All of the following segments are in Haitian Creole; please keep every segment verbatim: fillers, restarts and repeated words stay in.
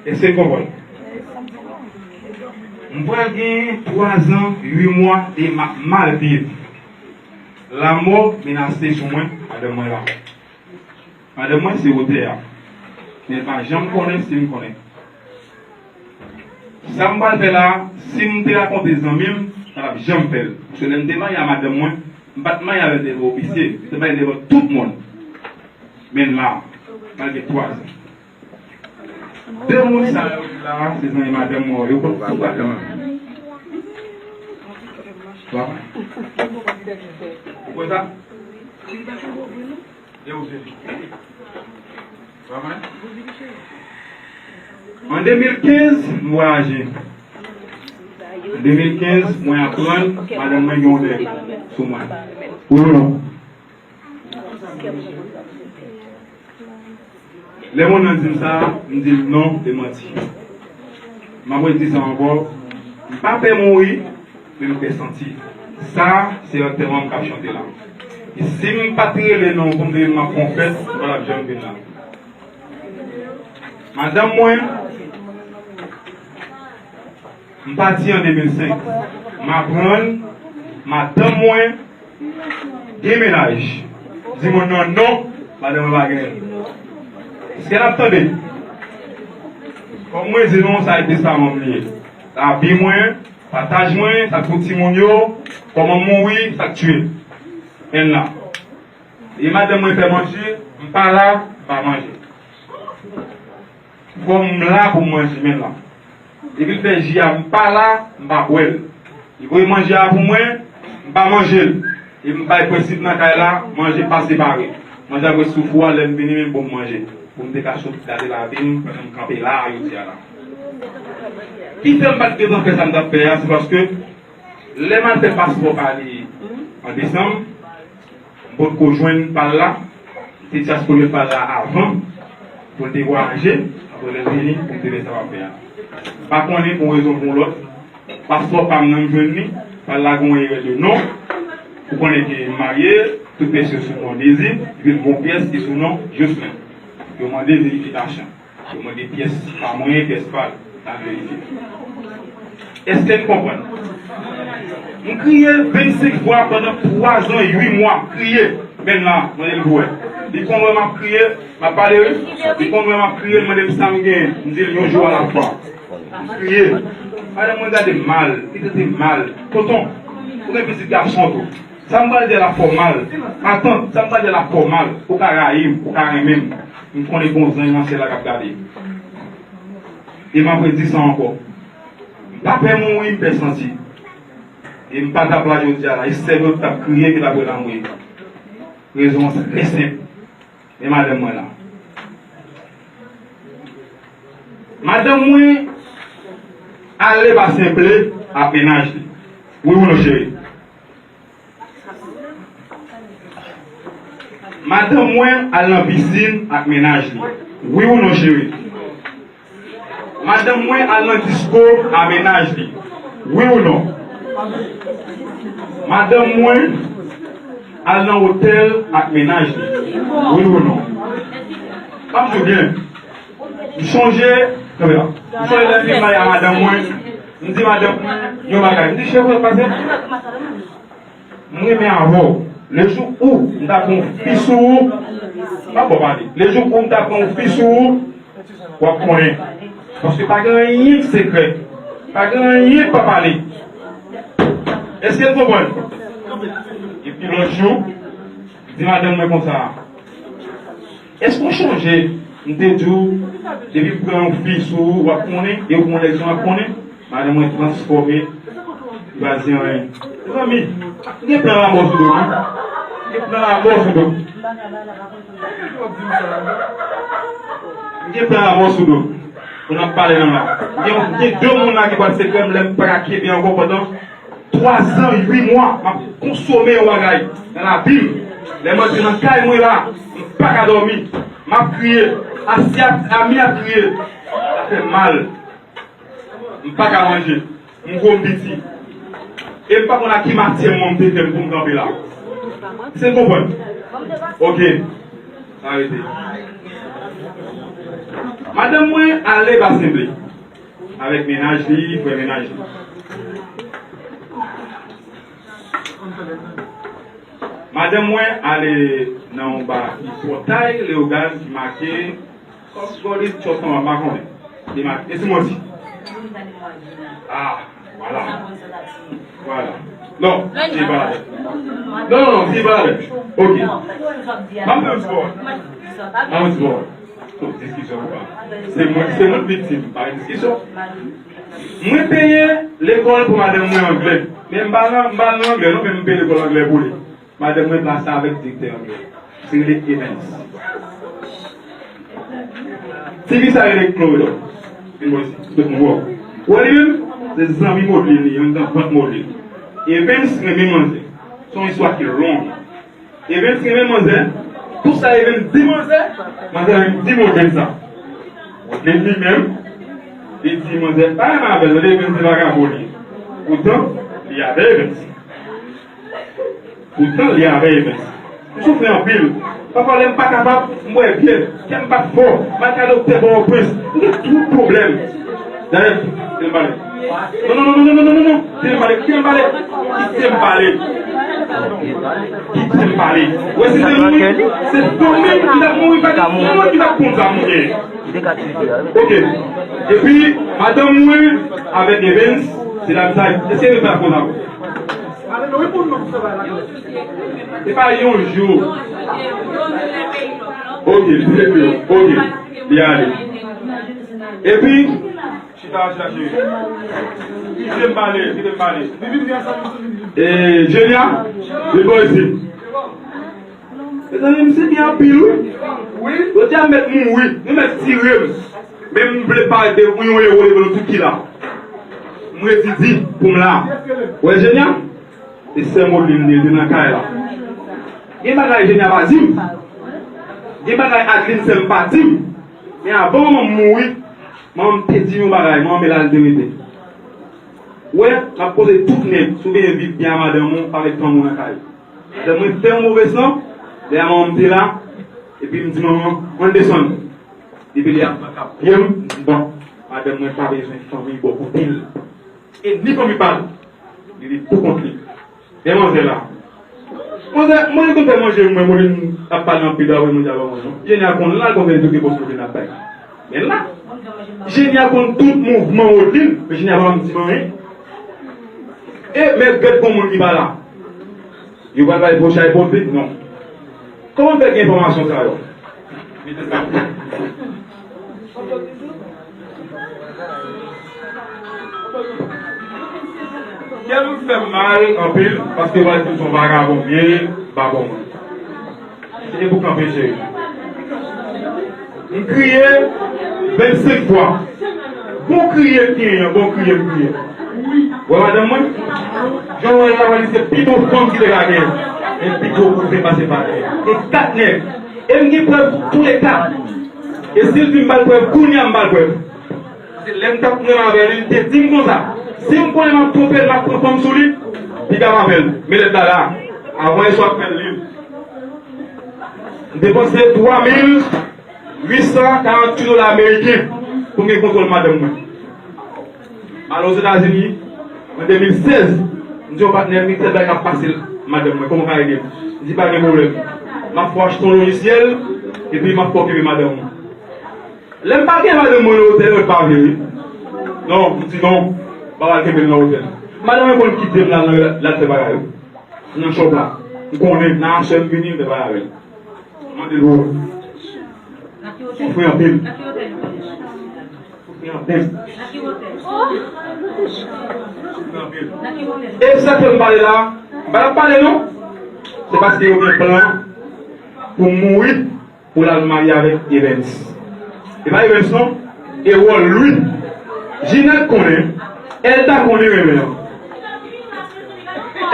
Èske n konprann? M pral gen twa zan, uit mwa de m ap mal viv. Lanmò menase sou mwen, madanm mwen la. Madanm mwen se otè a. Men l pa janm konnen si m konnen. Sa m pral fè la, si m te rakonte zanmi m, sa p ap janm fè l. Paske lè m te marye a madanm mwen, m pa t marye avè l devan ofisye, m te marye devan tout moun. Men la, malgre twa zan. De moun sa yo ki la, se zanmi madanm mwen yo, konn tout bagay. Ou kwè sa? E ou vini. An de mil kenz, m vwayaje. An de mil kenz, mwen aprann madanm mwen gen yon nèg sou mwen. Wi ou non? Lè moun nan di m sa, m di l non, se manti. M ap redi sa ankò, m pa pè mouri, men m pè santi. Sa, se antèman m k ap chante la. E si m pa t rele non pou m te vin m ap fè yon fèt, m pa t ap janm vin la. Madanm mwen, m pati an de mil senk. M aprann madanm mwen gen mennaj. Di moun nan non, madanm mwen pa genyen. Èske n ap tande? Kòm mwen di nou, sa e testaman m li ye. Lavi mwen, pataj mwen, sa k pou timoun yo, kòman m mouri, sa k tiye. Enn la. E madanm mwen fè manje, m pa la, m pa manje. Fò m la pou m manje, men la. Depi l fè ji a, m pa la, m pa bwè l. Li voye manje a pou mwen, m pa manje l. E m bay prensip nan kay la, manje pa separe. Manje ap ret sou fou a, lè m vini, men bon m manje. Pou m te ka sot gade lavi m, pandan m kanpe la a, jodi a la. Ki fè m pa t gentan fè sa m t ap fè a, se paske lè m al fè paspò pa li an desanm, m potko jwenn pa l la, m te dyaspore pa l la avan, pou l te vwayaje, apre lè l vini, pou m te fè sa m ap fè a. M pa konnen pou yon rezon pou yon lòt, paspò pa m nan m jwenn li, pa l la gen yon erè de non, ou konnen ke m marye, tout pyès yo sou non Dezi, epi l gen yon pyès ki sou non Jocelyn. Yo mande verifikasyon. Yo mande pyès pa mwen, pyès pa l, n al verifye. Èske n konprann? M kriye vennsenk fwa pandan twa zan, uit mwa, m kriye. Men la, mande l pou wè. Li konn wè m ap kriye, m ap pale wi. Li konn wè m ap kriye, l mande m sa m genyen. M di l yon jou alafwa. M kriye. Madanm mwen gade m mal, li trete m mal. Tonton, ou gen pitit gason tou. Sa m pral di a la fè w mal. Matant, sa m pral di a la fè w mal. Ou ka rayi m, ou ka renmen m. M konnen gen yon zanj nan syèl la k ap gade m. E m ap redi sa ankò. M pa pè mouri, m pè santi. E m pa t ap la jodi a la. E sèl yo t ap kriye ki t ap rele anmwe. Rezon an se trè senp. Men madanm mwen la. Madanm mwen ale pase ble ak mennaj li. Wi ou non, cheri? Madanm mwen al nan pisin ak mennaj li. Wi ou non, cheri? Madanm mwen al nan disko a mennaj li. Wi ou non? Madanm mwen al nan otèl ak mennaj li. Wi ou non? M ap di w byen. M sonje, kanpe la. M sonje lè m vin marye a madanm mwen. M di madanm mwen yon bagay. M di, cheri, w ap pase? M renmen avè w. Lejou ou m ta pran yon fi sou ou, m ap ba w pale. Lejou ou m ta pran yon fi sou ou, w ap konnen. Paske pa gen anyen k sekrè. Pa gen anyen k pa pale. Èske n konprann? Epi lòt jou, m di madanm mwen konsa, èske w chonje m te di w, depi m pran yon fi sou ou, w ap konnen, e ou pran yon nèg, w ap konnen? Madanm mwen transfòme, li pa di anyen. Mezanmi, m gen plan lanmò sou do m wi. M gen plan lanmò sou do m. M gen plan lanmò sou do m. Pou n ap pale nan la. M gen, m gen de moun la ki pral sekrè m lè m pa ka kenbe ankò pandan twa zan, uit mwa, m ap konsome yon bagay nan lavi m. Lè m antre nan kay mwen la, m pa ka dòmi. M ap kriye. Asya, Ami ap kriye. Sa fè m mal. M pa ka manje. M gwo, m piti. E m pa konn ak ki matyè manman m te fè m pou m kanpe la. Èske n konprann? Oke. Arete. Madanm mwen ale Basen Ble avèk mennaj li, frè mennaj li. Madanm mwen ale nan yon ba ki Pòtay Leyogàn ki make Kòm gòdit chòp an, m pa konnen. Li make, e si mwen di. Ah, vwala. Vwala. Non, se pa la pèn. Non, non, non, se pa la pèn. Ok. M ap fè yon ti pawòl. M ap fè yon ti pawòl. Tout diskisyon ou pa. Se mwen, se mwen k viktim, pa gen diskisyon. Mwen peye lekòl pou madanm mwen anglè. Men m pa nan, m pa nan anglè, non, men m peye lekòl anglè pou li. Madanm mwen plase avèk direktè anglè. Se rele Evans. Tifi sa rele Chloé. Vin bò isi. Sot nou wè. Ou wè li menm? Se zanmi Modeline li, anndan vant Modeline. Evans renmen manzè. Se yon istwa ki long. Evans renmen manzè. Tout sa Evans di manzè, manzè menm di Modeline sa. Modeline li menm, li di manzè pa renmen avè l, Evans se vagabon li ye. Poutan, li avè Evans. Poutan, li avè Evans. M soufri anpil. Pafwa, lè m pa kapab, m bwè byè. Kè m bat fò. M al kay doktè Pòtoprens. M gen twòp pwoblèm. Dayè, kite m pale. Non, non, non, non, non, non, non, non. Kite m pale, kite m pale. Kite m pale. Kite m pale. Ou wè, si se mouri, se fanmi m ki t ap mouri, pa gen moun ki t ap konn sa m ye. Ok. Epi, madanm mwen avèk Evans, se lamizay. Èske Evans pa konn sa? E pa yon jou. Ok, li te peye. Ok, li ale. Epi, chita, chita, cheri. Kite m pale, kite m pale. E, Jenya, vin bò isi. Mezanmi, m sezi anpil, wi. Wi. Jodi a, m mèt mouri. Nou mèt tire m. Men m vle parèt de yon ewo devan nou tout ki la. M redi di pou m la. Ou wè Jenya? Se sè Modeline li ye, li te nan kay la. Gen bagay Jenya pa di m. Gen bagay Adeline sè m pa di m. Men avan manman m mouri, manman m te di m yon bagay, manman m e la l te rete. Ou wè, m ap poze tout nèg, si w bezwen viv byen a madanm ou, pa met fanmi w nan kay. Madanm mwen fè yon move san, lè a manman m te la, epi m di manman, ann desann. Depi lè a m pa ka byen, m di bon, madanm mwen pa bezwen fanmi bò kote l. E ni fanmi pa l. Li viv pou kont li. Men manzè la. Manzè, mwen konn fè manje, mwen, Modeline ap pale anpil, apre manje a ban mwen, non. Jenya konn la, konn fè tout depans Modeline ap bay. Men la, Jenya konn tout mouvman Modeline, men Jenya pa janm di m anyen. E, men gèt gon moun ki pa la. Yo pral bay pwochay pote? Non. Kòman fè gen enfòmasyon sa yo? Kè m fè m mal anpil, paske yo pral di m se yon vagabon m ye, pa bon moun. Se te pou kanpe, cheri. M kriye vennsenk fwa. Bon kriye m kriye, bon kriye m kriye. Wè madanm mwen? Jan w wè l la, li se pi bon fanm ki te ka genyen. Men pi gwo kouzen pase pa tè. E kat nèg. E m gen prèv touleka. E si l di m ba l prèv, kounye a m ba l prèv. Paske lè m t ap renmen avè l, li te di m konsa, si m konnen m ap twonpe l, m ap pran fanm sou li, piga m avè l. Men lèt la la. Avan yèswa m fè l li. M depanse twa mil uit san karant uit dola ameriken pou m gen kontwòl madanm mwen. M al Ozetazini, an de mil sèz, m di yon patnè m, gen tèl bagay k ap pase madanm mwen, kòman w ka ede m? Li di pa gen pwoblèm. M ap fè w achte yon lojisyèl, epi m ap fè w kenbe madanm ou. Lè m pa gen madanm mwen nan otèl, mwen pa vle wi. Non, m di non, m pa pral kenbe l nan otèl. Madanm mwen konn kite m la, l al fè bagay yo. Nan chòp la. M konnen, nan aswè m vini, m fè bagay avè l. Mande l ou. Soufri anpil. Soufri anpil. Soufri anpil. E sa fè m pale la, m pa t ap pale non. Se paske yo gen plan pou m mouri, pou l al marye avèk Evens. E pa Evens non, Erol Louis. Jinèt konnen, Elda konnen renmen an.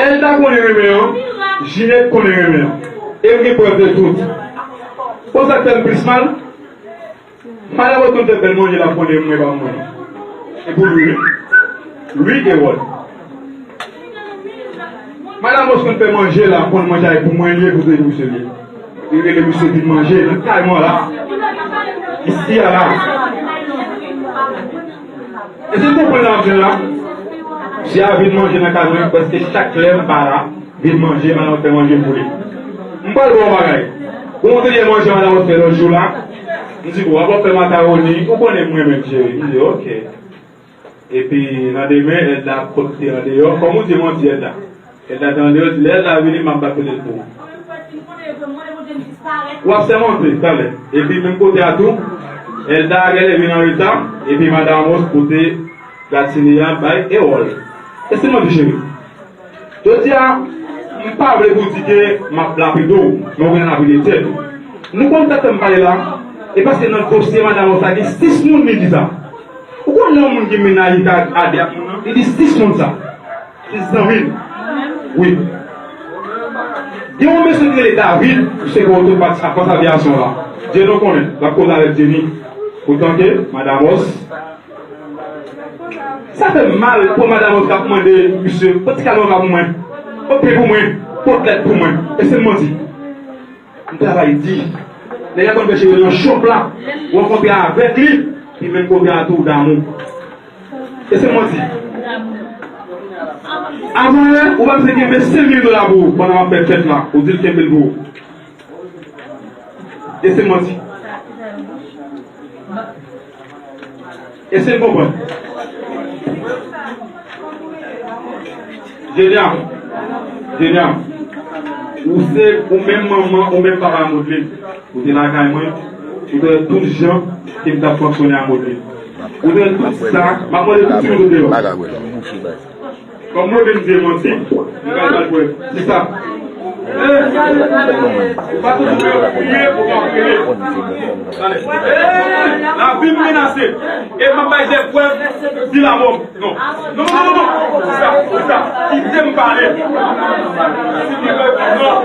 Elda konnen renmen an, Jinèt konnen renmen an. E m gen prèv de tout. Konn sa k fè m plis mal? Madanm mwen konn fè bèl manje la konnen mwen pa mwen. E pou Louis, wi. Louis Erol. Madanm mwen konn fè manje la konn manje a e pou mwen li ye, pou se pou se li ye. Li rele misye vin manje nan kay mwen la. Isi a la. Èske w konprann sa m ap di w la? Misye a vin manje nan kay mwen, prèske chak lè m pa la, vin manje, madanm fè manje pou li. M pral ba w yon bagay. Ou montre l manje madanm fè lòt jou la. M di, "Bon, w ap fè makawoni, ou konnen m renmen l, cheri." M di, "Ok." Epi, nan demen, Elda ap konte andeyò. Kòm ou di, mwen di Elda. Elda te andeyò, di, "Lè Elda vini, m ap bat kote l pou ou." W ap sèmante, talè. Epi, menm kote a tou, Elda genlè vin anreta, epi Madan Amos pote gratini a bay Ewòl. Èske mwen di, cheri? Jodi a, m pa vle pou w di ke m ap lapide w, men w gen lapide tèt ou. Nou konn sa k fè m pale la? E paske nan dosye Madan Amos la, gen sis moun li di sa. Ou konn lè yon moun gen mennaj li ka ade ak moun nan? Li di sis moun sa. Sis zanmi l. Wi. Gen yon mesye ki rele David, misye gen oto pati ak fòs avyasyon la. Jenny konnen, l ap koze avèk Jenny. Poutan ke Madan Amos Sa fè m mal pou Madan Amos k ap mande misye, "Pot ti kalòt la pou mwen, pot pen pou mwen, pot lèt pou mwen." Èske m manti? M travay di. Nèg la konn fè cheve nan shop la, rankontre avèk li, li menm kote a tou damou. Èske m manti? Avan yè, ou pa bezwen kenbe senk mil dola pou ou pandan w ap fè fèt la, ou di l kenbe l pou ou. Èske m manti? Èske n konprann? Jenya, Jenya, ou se ou menm manman, ou menm papa Modlin. Ou te lakay mwen, ou te wè tout jan ke m t ap fonksyone a Modlin. Ou te wè tout sa, m ap mande tout timoun yo deyò. Kòm mwen vin di manti, m pral bat pou li. Sista. Eh, ou pa toujou wè kriye pou w ap kriye. Tande. Eh, lavi m menase. E m ap bay de prèv di lamò m. Non. Non, non, non, non. Sista, sista. Kite m pale. Non.